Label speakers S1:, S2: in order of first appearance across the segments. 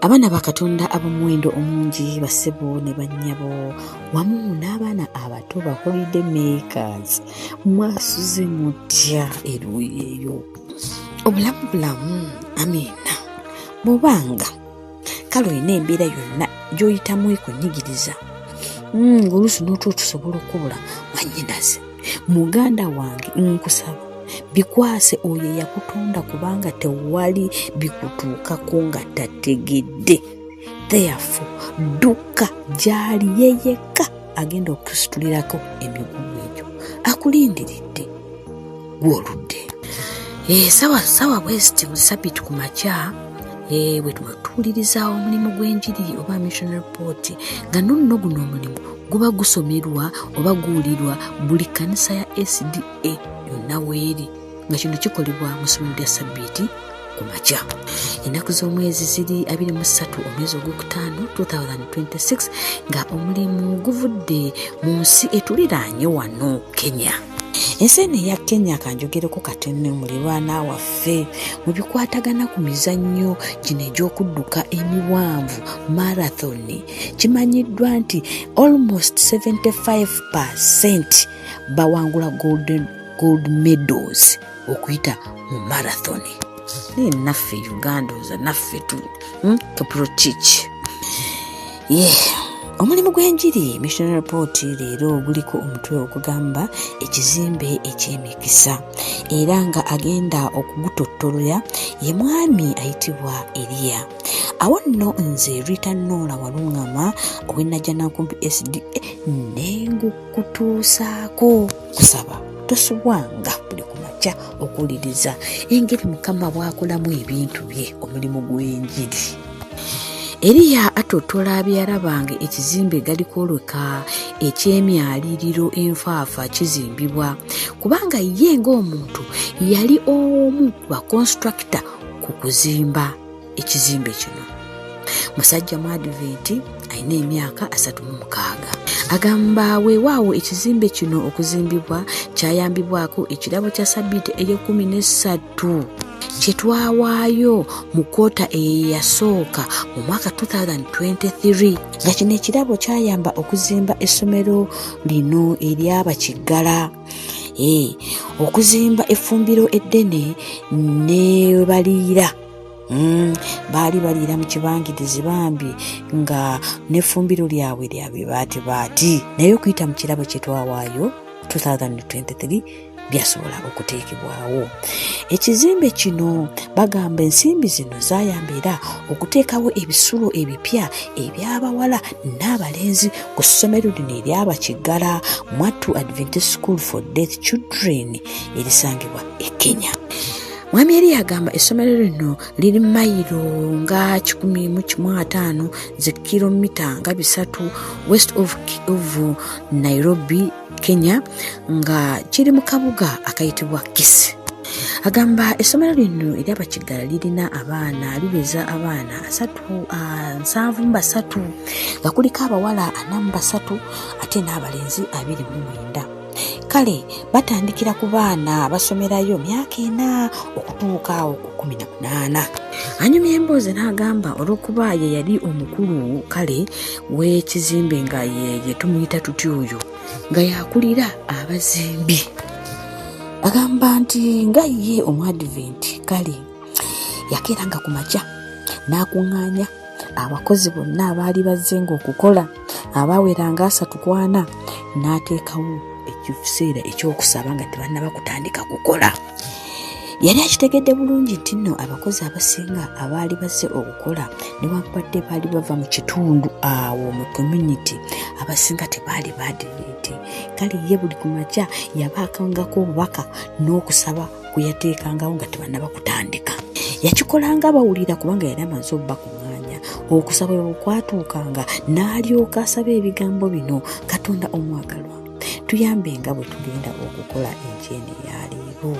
S1: Abaana ba Katonda ab'omuwendo omungi, bassebo ne bannyabo, wamu n'abaana abato ba holiday makers, mwasuze mutya eruuyi eyo? Obulamu bulamu, amiina. Bw'obanga kale olina embeera yonna gy'oyitamu ekunyigiriza, ng'oluusi n'otulo tusobola okukubula, mwannyinaze, muganda wange, nkusaba bikwase oyo eyakutonda, kubanga tewali bikutuukako nga tategedde. Therefore dduka gy'ali, ye yekka agenda okusitulirako emigugu egyo, akulindiridde gw'oludde. Sawa sawa bweziti buli sabiti ku makya, bwe tuwuliriza omulimu gw'enjiri oba mission report, nga nonno guno omulimu guba gusomerwa oba guwulirwa buli kkanisa ya SDA yonna weeri, nga kino kikolebwa mu ssomero lya sabbiiti ku makya. Ennaku z'omwezi ziri 23 omwezi ogwokutaano 2026, nga omulimu guvudde mu nsi etuliraanye wano Kenya. Ensi eno eya Kenya kanjogereko katono, mulirwana waffe mu bikwatagana ku mizannyo gino egy'okudduka emiwanvu, marathon. Kimanyiddwa nti almost 75% bawangula gold medals okuyita mu marathon. Naye naffe Uganda oza naffe tu Kiprotich ye omulimu gw'enjiri mission report leero guliko omutwe ogugamba ekizimbe eky'emikisa, era nga agenda okugutottolola ye mwami ayitibwa Eriya. Awo nno nze Rita Nola Waluŋŋama ow'e Najjanankumbi SDA nengukutuusaako. Kusaba tosubwanga buli ku makya okuwuliriza engeri Mukama bw'akolamu ebintu bye, omulimu gw'enjiri. Eriya atottola byeyalabanga ekizimbe galikwoleka eky'emyaliriro enfaafa kizimbibwa, kubanga ye ng'omuntu yali omu ku baconstructor ku kuzimba ekizimbe kino. Musajja mu Adventi, alina emyaka 36. Agamba weewaawo ekizimbe kino okuzimbibwa kyayambibwako ekirabo kya sabbiiti ey'e13 kye twawaayo mu quarter eyasooka mu mwaka 2023, nga kino ekirabo kyayamba okuzimba essomero lino eryabakiggala, okuzimba effumbiro eddene ne baliira. Baali baliira mu kibangirizi bambi, nga n'effumbiro lyabwe lya bibaatibaati, naye okuyita mu kirabo kye twawaayo 2023 byasobola okuteekebwawo ekizimbe kino. Bagamba ensimbi zino zayamba era okuteekawo ebisulo ebipya eby'abawala n'abalenzi ku ssomero lino eryabakiggala, Mwattu Adventist School for Deaf Children, erisangibwa e Kenya. Mwami eri agamba essomero lino liri mayiro nga 150, ze kilomita nga 300 west of Nairobi, Kenya, nga kiri mu kabuga akayitibwa Kisi. Agamba essomero lino eryabakiggala lirina abaana, liweza abaana 73, nga kuliko abawala 43 ate n'abalenzi 29. Kale batandikira ku baana basomerayo myaka 4 okutuuka awo ku 18. Anyumya emboozi n'agamba olw'okuba ye yali omukulu kale w'ekizimbe, nga ye tumuyita tuti oyo nga yakulira abazimbi, agamba nti nga ye omuadventi kale yakeeranga ku makya n'akuŋŋaanya abakozi bonna abaali bazzenga okukola abaaweranga 34, n'ateekawo ekiseera ekyokusaba nga tebannaba kutandika kukola. Yali akitegedde bulungi nti nno abakozi abasinga abaali bazze okukola, newankubadde baali bava mu kitundu awo mu community, abasinga tebaali baadiventi. Kale ye buli ku makya yabaakangako obubaka n'okusaba kwe yateekangawo nga tebannaba kutandika. Yakikolanga bawulira, kubanga yali amaze obbakuŋŋaanya. Okusaba bwe kwatuukanga, n'alyoka asaba ebigambo bino: "Katonda omwagalwa, tuyambe nga bwe tugenda okukola enkyene eyaleero." leero,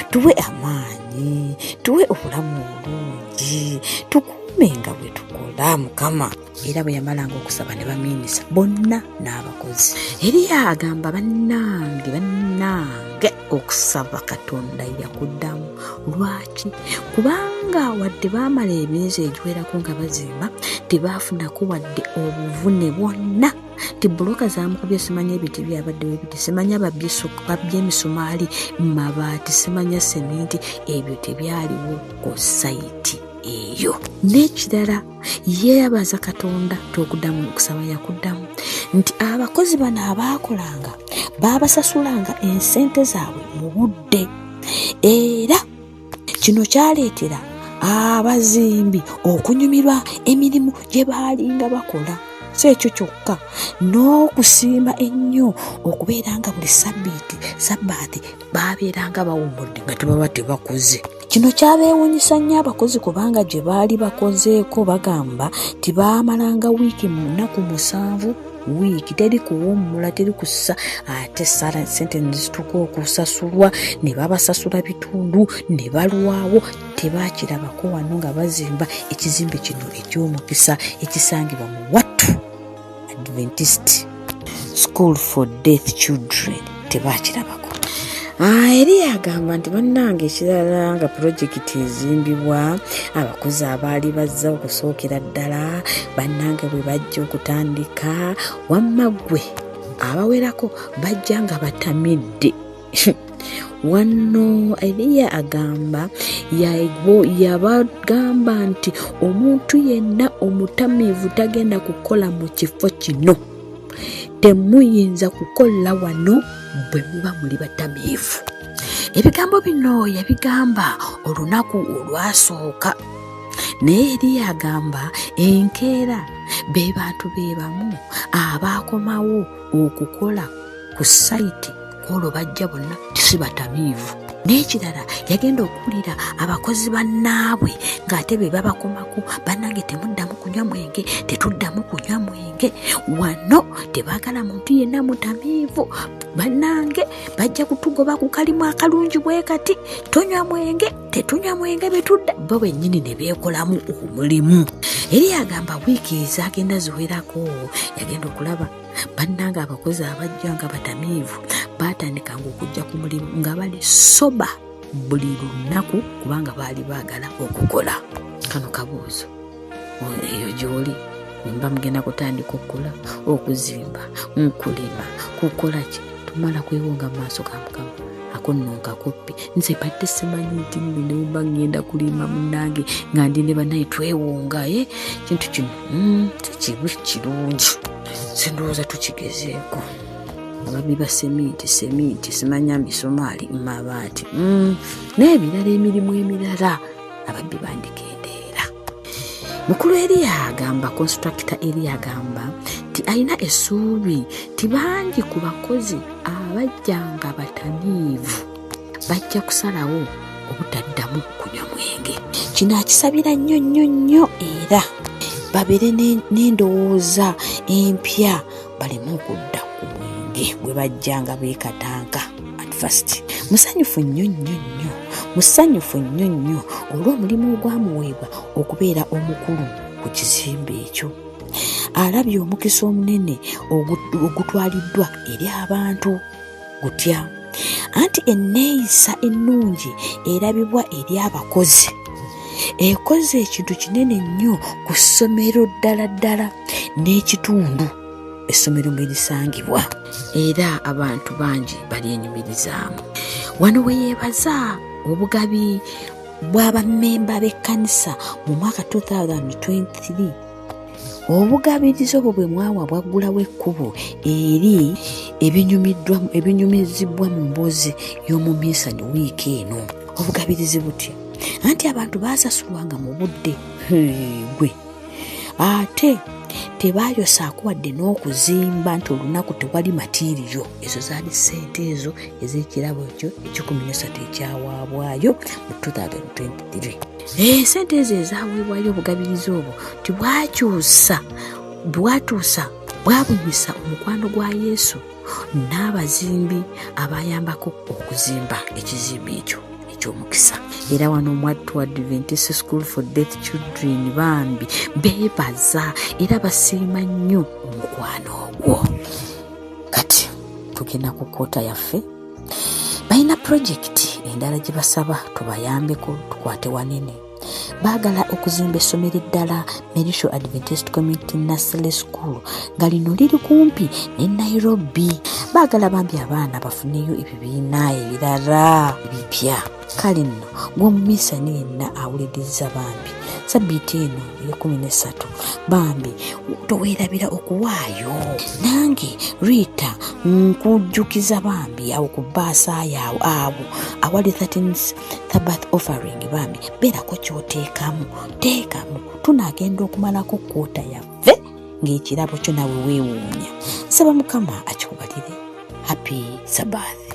S1: tuwe amaanyi, tuwe obulamu obulungi, tukuume nga bwe tukola Mukama. Era bwe yamalanga okusaba ne bamiinisa bonna n'abakozi. Eriya agamba, bannange, bannange, okusaba Katonda yakuddamu. Lwaki? Kubanga wadde baamala emyezi egiwerako nga bazimba, tebaafunako wadde obuvune bwonna. Nti buloka zamukubye, simanya ebiti byabaddewo ebiti, simanya babbye emisumaali mabaati, simanya seminti, ebyo tebyaliwo ku sayiti eyo. N'ekirala, yeebaza Katonda nti okuddamu okusaba yakuddamu, nti abakozi bano abaakolanga baabasasulanga ensente zaabwe mu budde, era kino kyaleetera abazimbi okunyumirwa emirimu gye baalinga bakola. Si ekyo kyokka, n'okusiima ennyo okubeera nga buli sabbiiti sabbaati baabeeranga bawummudde nga tebaba tebakoze. Kino kyabeewuunyisa nnyo abakozi, kubanga gye baali bakozeeko bagamba nti baamalanga wiiki mu nnaku 7, wiiki teri kuwummula, teri kussa, ate sala sente ne zituuka okusasulwa ne babasasula bitundu ne balwawo. Tebakirabako wano nga bazimba ekizimbe kino eky'omukisa ekisangibwa mu Wattu Adventist School for Deaf Children, tebakirabako. Eri agamba nti bannange, ekirala nga pulojekiti ezimbibwa, abakozi abaali bazza okusookera ddala, bannange, bwe bajja okutandika, wamma ggwe abawerako bajja nga batamidde. Wano Eriya agamba yabagamba nti omuntu yenna omutamiivu tagenda kukola mu kifo kino, temuyinza kukola wano bwe muba muli batamiivu. Ebigambo bino yabigamba olunaku olwasooka, naye Eriya agamba enkeera be bantu be bamu abaakomawo okukola ku sayiti, olwo bajja bonna si batamiivu. N'ekirala, yagenda okuwulira abakozi bannaabwe ng'ate be babakomako, bannange, temuddamu kunywa mwenge, tetuddamu kunywa mwenge wano, tebaagala muntu yenna mutamiivu, bannange bajja kutugoba ku kalimu akalungi bwe kati, tonywa mwenge, tetunywa mwenge, betudda bo bennyini ne beekolamu omulimu. Eri agamba wiiki ezagenda ziwerako yagenda okulaba bannange abakozi abajja nga batamiivu baatandikanga okujja ku mulimu nga bali sober buli lunaku, kubanga baali baagala okukola. Kano kabuuzo eyo gy'oli, mba mugenda kutandika okukola, okuzimba, nkulima, kukola ki, tumala kwewonga mu maaso ga Mukama. Ako nno nkakoppi. Nze badde simanyi nti nno nemba ngenda kulima, munnange, nga ndi ne bannaye twewonga. Kintu kino tekibi kirungi, sindowooza tukigezeeko. Ababbi ba seminti, seminti, simanya misumaali, mabaati n'ebirala, emirimu emirala, ababbi bandikendeera. Mukulu Eriya agamba, constructor Eriya agamba nti alina essuubi nti bangi ku bakozi abajja nga batamiivu bajja kusalawo obutaddamu kunywa mwenge. Kino akisabira nnyo nnyo nnyo, era babeere n'endowooza empya, baleme okudda ku mwenge bwe bajja nga beekatanka at first. Musanyufu nnyo nnyo nnyo, musanyufu nnyo nnyo olw'omulimu ogwamuweebwa okubeera omukulu ku kizimbe ekyo. Alabye omukisa omunene ogutwaliddwa eri abantu. Gutya? Anti enneeyisa ennungi erabibwa eri abakozi ekoze ekintu kinene nnyo ku ssomero ddala ddala n'ekitundu essomero mwe lisangibwa, era abantu bangi balyenyumirizaamu. Wano we yeebaza obugabi bw'abammemba b'ekkanisa mu mwaka 2023. Obugabirizi obwo bwe mwawa bwaggulawo ekkubo eri ebinyumizibwa mu mboozi y'omuminsani wiiki eno. Obugabirizi butya? Anti abantu baasasulwanga mu budde gwe, ate tebayosaako wadde n'okuzimba nti olunaku tewali material. Ezo zaali ssente ezo ez'ekirabo ekyo ekikumi nesatu ekyawaabwayo mu 2023. Sente ezo ezaweebwayo, obugabirizi obwo tibwakyusa, bwatuusa, bwabunyisa omukwano gwa Yesu. n'abazimbi abayambako okuzimba ekizimbe ekyo eky'omukisa. Era wano mwattu Adventist School for Deaf Children bambi beebaza era basiima nnyo omukwano ogwo. Kati tugenda ku kkoota yaffe, balina pulojekiti endala gye basaba tubayambeko tukwate wanene. Baagala okuzimba essomero eddala, Merisho Adventist Community Nursery School, nga lino liri kumpi ne Nairobi. Baagala bambi abaana bafuneyo ebibiina ebirala ebipya. Kale nno gw'omuminsani yenna awuliriza bambi sabbiiti eno ey'ekumi n'essatu, bambi toweerabira okuwaayo. Nange Rita nkujjukiza bambi awo ku bbaasa yaawo awo awali 13 Sabbath offering, bambi beerako ky'oteekamu, teekamu. Tunaagenda okumalako kkoota yaffe ng'ekirabo kyo nawe weewuunya. Nsaba Mukama akikubalire. Happy Sabbath.